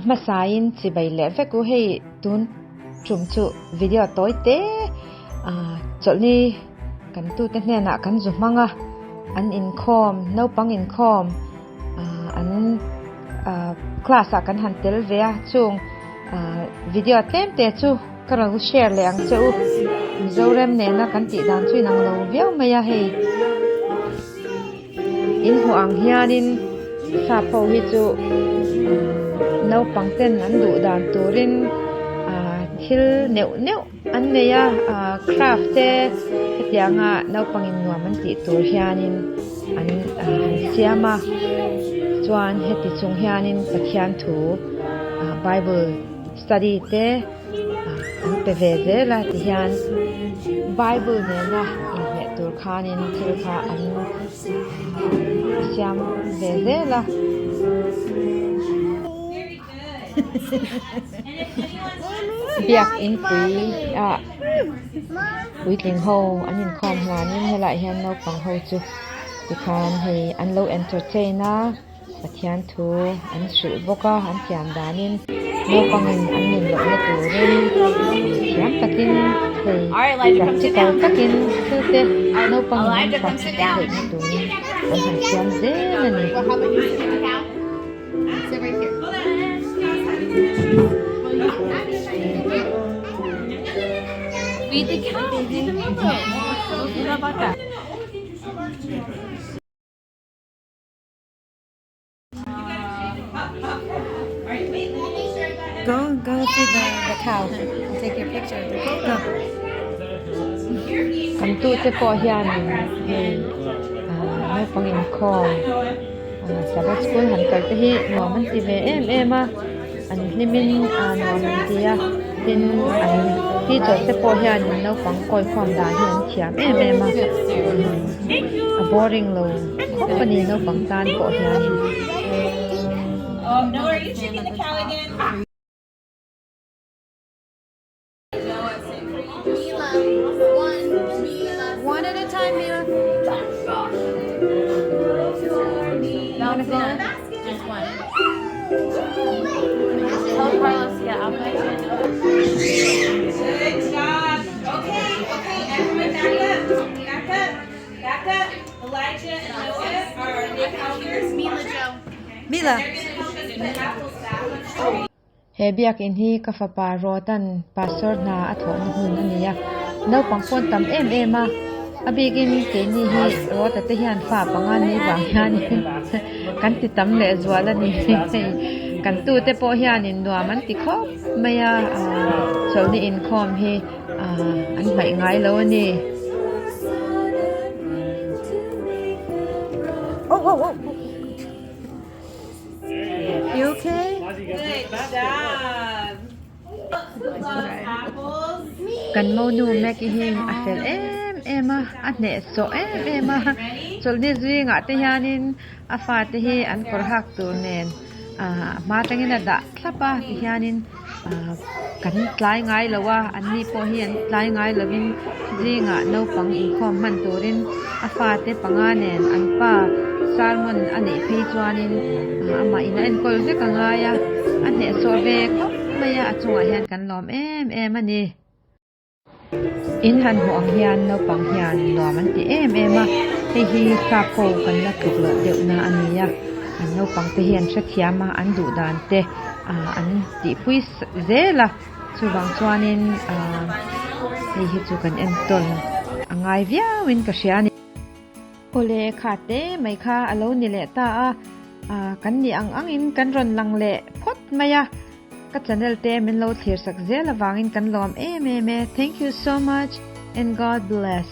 A hmasain chibai leh vek u hei tun tum chu video tawi te chawlhni kan tute hnenah kan zu hmang a, an inkhawm naupang inkhawm an class ah kan han tel ve a chung video tlem te chu ka rawn share leh ang che u Mizoram nena kan tih dan chu inang lo viau mai a hei. In hmuh ang hianin sap ho hi chu naupang ten an duh dan turin thil neuh neuh an nei a craft te hetianga naupangin nuam an tih tur hianin an han siam a chuan heti chung hianin Pathian thu bible study te an pe ve zel a tihian bible nena inhmeh tur khanin thil kha an siam ve zel a. Biak inpui ah puitling ho an inkhawm hlanin helaiah hian naupang ho chu tikhan hei an lo entertain a. Pathian thu an hrilh bawk a, an thiam danin naupangin an nun lohna turin thiam takin hei practical takin thil te naupangin an practice theihna turin an han siam zel a ni. Go, go feed the, the cow. I'll take your picture. Go. Kan tute pawh hianin hei naupang inkhawm Sabbath school han kal te hi nuam an ti ve em em a an hlimin nuam an ti a tin an teacher te pawh hianin naupang kawikhawm dan hi an thiam em em a a boring lo. Khawp a ni naupang tan pawh hianin. One at a time, Mila. Wanna go? Just one. Tell Carlos to get off my channel. Good job. Okay, okay, everyone back up. Back up. Back up. Elijah and Noah are the helpers. Mila Joe. Mila. They're gonna help us put apples back on the tree. He biakinn hi ka fapa Rawtan pastor hna a thawhna hmun a ni a, naupang pawn tam em em a, a bikin keini hi Rawta te hian fa panga nei vang hianin kan ti tam leh zual a ni. Hei kan tute pawh hianin nuam an ti khawp mai a, chawlhni inkhawm hi. An hmaih ngai lo a ni. Oh, oh, oh. You okay? Good job. Apples. Kan monu Maggie hi a fel em em a, a hnehsawh em em a. Chawlhni zingah te hianin a fate hi an kawr hak tur nen hma atangin a dah thlap a tihianin kan tlai ngai lo a anni pawh hi an tlai ngai lovin zingah naupang inkhawm hman turin a fate panga nen an pa sermon a neih phei chuanin amah in a enkawl vek a ngai a a hnehsawh ve khawp mai a a chungah hian kan lawm em em a ni. In han hmuh ang hian naupang hian nuam an ti em em a, hei hi sap ho kan la tluk loh deuh na a ni a, an naupang te hi an hrethiam a, an duh dan te ah an tihpui zel a, chuvang chuanin ah hei hi chu kan entawn a ngai viau in ka hria a ni. Awle kha te mai kha a lo ni leh ta a, ah kan nih ang angin kan rawn lang leh phawt mai a. Ka channel te min lo thlir sak zel avangin kan lawm em em e. Thank you so much and God bless.